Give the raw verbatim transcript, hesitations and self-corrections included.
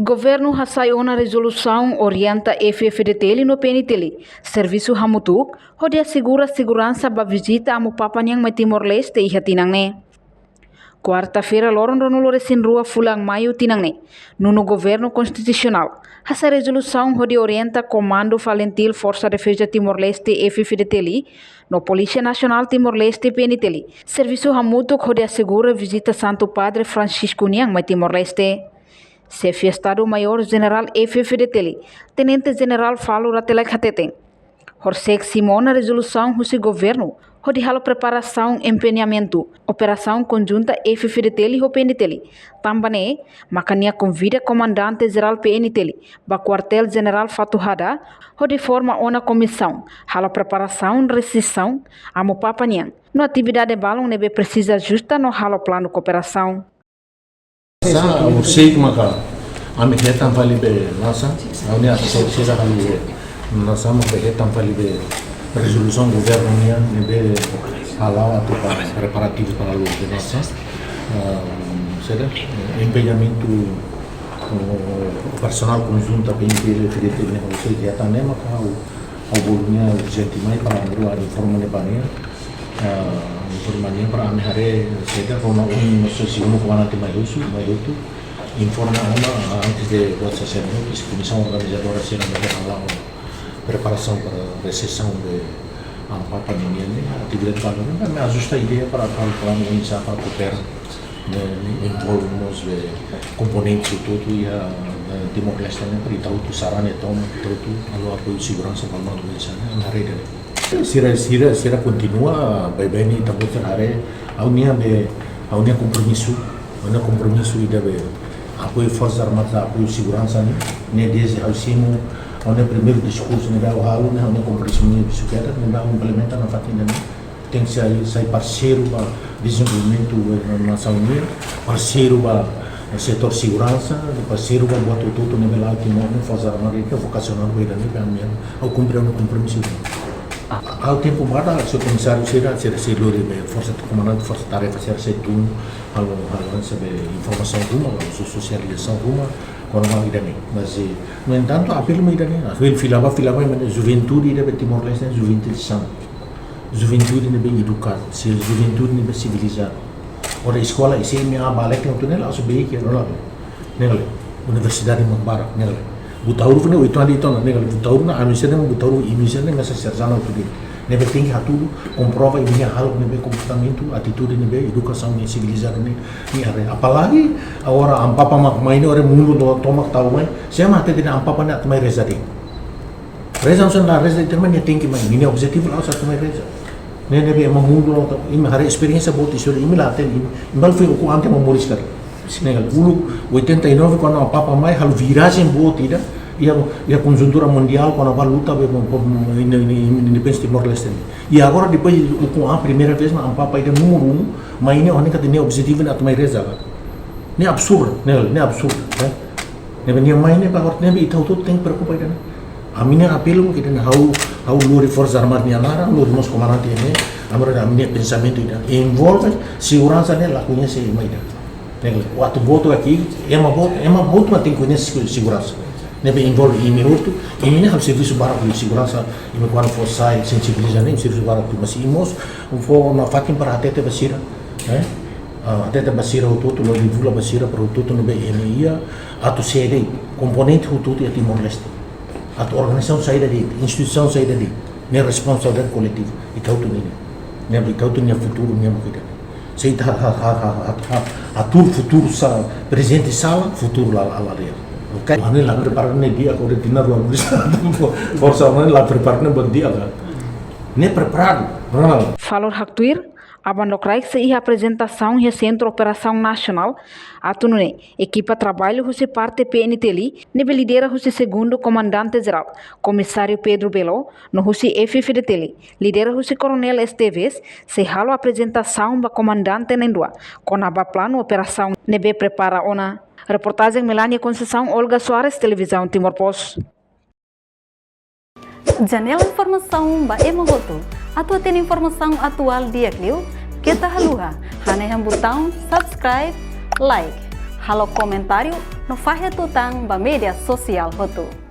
Governu hasai ona rezolusaun orienta F-FDTL no P N T L servisu hamutuk hodi asegura seguransa ba vizita Amu Papa nian mai Timor-Leste iha tinan ne'e. Kuarta-feira, loron ruanulu-resin-rua fulan Maiu tinan ne'e, nonu Governu Konstitusionál hasai rezolusaun hodi orienta Komandu Falintil Forsa Defeza Timor-Leste, F-FDTL, no Polísia Nasionál Timor-Leste, P N T L, servisu hamutuk hodi asegura vizita Santu Padre Francisco nian mai Timor-Leste. Xefe Estadu-Maiór Jenerál F-FDTL, Tenente Jenerál Falur Rate Laek hateten, horisehik simu ona rezolusaun husi Governu hodi halo preparasaun empeñamentu operasaun konjunta F-FDTL ho P N T L. Tanba ne'e maka nia konvida Komandante Jerál P N T L ba Kuartél Jenerál Fatuhada hodi forma ona komisaun halo preparasaun resesaun Amu Papa nian, no atividade balun ne'ebé presiza ajusta no halo planu kooperasaun. Sa, horisehik maka ami hetan fali be nasa, ami atu sira halo be nasa, ami hetan fali be rezolusaun Governu nian ne'ebé hala'o atu ba preparativu para halo be nasa. Ah, saida, empeñamentu, oh, operasionál konjunta P N T L, F-FDTL ne'e horisehik hetan ne'e maka ha'u, ha'u bolu nia urjente mai para ami rua informa ne'e ba nia. Ah, informa nia para ami haree, saida, rona ohin mós segundu komandante mai husi, mai hotu. Informa ona, ah, antes de buat sasán, komisaun organizadora sira ne'ebé hala'o preparasaun para resesaun de Amu Papa nian ne'e, atividade balun ne'e, ami ajusta ideia para, para, para organiza, para koopera. Ne'e, ne'e envolve mós be komponente hotu-hotu iha, eh, Timor-Leste ne'e, para ita hotu sarani toma, ita hotu halo apoiu seguransa ba maluk hanesan ne'e, ami haree ida-ne'e. Sira, sira, sira kontinua, baibain ne'e ita-boot sira haree, ha'u-nia be, ha'u-nia kompromisu, ha'u-nia kompromisu ida be apoiu Forsa Armada, apoiu seguransa ne'e, ne'e dezde ha'u simu, ha'u-nia primeiru diskursu ne'ebé ha'u halo ne'e, ha'u-nia kompromisu ne'e besik kedas, ne'ebé ha'u implementa nafatin ida-ne'e. Tenke sai, sai parseiru ba dezenvolvimentu, eh, nasaun nian, parseiru ba, eh, setór seguransa, parseiru ba buat hotu-hotu ne'ebé la'o Timor nian, Forsa Armada ita vokasionál ba ida-ne'e, ami, ha'u kumpre ha'u-nia kompromisu. Ha'u tempu badak, señór komisáriu sira, sira sei lori be forsa, komandante forsa tarefa sira sei tun, halo, halo hanesan be informasaun ruma, halo so-, sosializasaun ruma, kona-ba ida-ne'e. Mas, eh, no entantu, apelu mai ida-ne'e, apelu fila ba, fila ba, mas juventude ida be Timor-Leste, juventude sã. Juventude ne'ebé edukadu, se juventude ne'ebé sivilizadu. Ora eskola S M A ba leten hotu ne'e la'ós beik, ne'e lae. Ne'e lae. Universidade mak barak, ne'e lae. Butauru ne'e oituan de'it ona, ne'e lae. Butauru ne'e ami sira ne'e, Butauru imi sira ne'e mesak sarjana hotu de'it. Ne'ebé tenke hatudu, komprova imi-nia hahalok ne'ebé komportamentu, atitude ne'ebé, edukasaun ne'e sivilizadu ne'e, ne'e haree. Apalagi agora Amu Papa mak mai ne'e, ora mundu tomak tau mai, sé mak hatete dehan Amu Papa ne'e atu mai reza de'it. Reza, se la reza, ita mai ne'e tenke mai. Nia objetivu la'ós atu mai reza. Ne'e, ne'ebé ema mundu la'o, imi haree esperiénsia boot, istória imi la hatene, imi, imi balu foin ukun ante mak moris karik. Ne'e uluk oitenta e nove, kuandu Amu Papa mai, halo virajen boot ida, iha, iha konjuntura mundiál, kona-ba luta be, be, be, inde-, inde-, independénsia Timor-Leste ne'e. I agora depois ukun an, primeira vez mak Amu Papa ida númeru um, mai ne'e, ó hanoin katak nia objetivu ne'e atu mai reza. Ne'e absurdu, ne'e, ne'e absurdu, ne'e. Ne'ebé nia mai ne'e ba hor ne'ebé ita hotu tenke preokupa ida-ne'e. Ami-nia apelu ke ida-ne'e ha'u, ha'u lori Forsa Armada nia naran, lori mós komandante ne'e, ami-nia, ami-nia pensamentu ida. Envolve seguransa ne'e la koñese ema ida. Ne'e atu boot aqui, ema boot, ema boot mak tenke koñese seguransa. Ne'ebé envolve imi hotu, imi ne'e halo servisu barak ho seguransa, imi kuandu fó sai, sensibiliza ne'e, servisu barak tu, mas imi mós fó nafatin para hatete ba sira, eh? Ah, hatete ba sira hotu-hotu, lori bula ba sira para hotu-hotu ne'ebé imi iha, atu sé de'it, komponente hotu-hotu iha Timor-Leste. Atu organizasaun saida de'it, instituisaun saida de'it, ne'e responsabilidade koletivu, ita hotu nian. Ne'e ita hotu nia futuru, nia mak ida. Se ita ha, ha, ha, ha, ha, ha, hatuur futuru sala, prezente sala, futuru la, la, la, la. Oke? Mane la prepara ne'e di'ak, ora tinan rua, forsa mane la prepara ne'e ba di'ak. Ne'e preparadu, Ronald. Falur haktuir, aban-bainrua sei iha aprezentasaun iha Sentru Operasaun Nasionál, atu nune'e ekipa traballu husi parte P N T L, ne'ebé lidera husi Segundu Komandante Jerál, Komisáriu Pedro Belo, no husi F-FDTL, lidera husi Koronél Esteves, sei halo aprezentasaun ba komandante na'in-rua, kona-ba planu operasaun ne'ebé prepara ona. Reportajen Melania Conceição, Olga Soares, Televizaun Timor Post. Janela informasaun ba ema hotu. Atu hatene informasaun atuál di'ak liu, keta haluha hanehan butaun subscribe, like, Halo komentáriu no fahe tutan ba média sosiál hotu.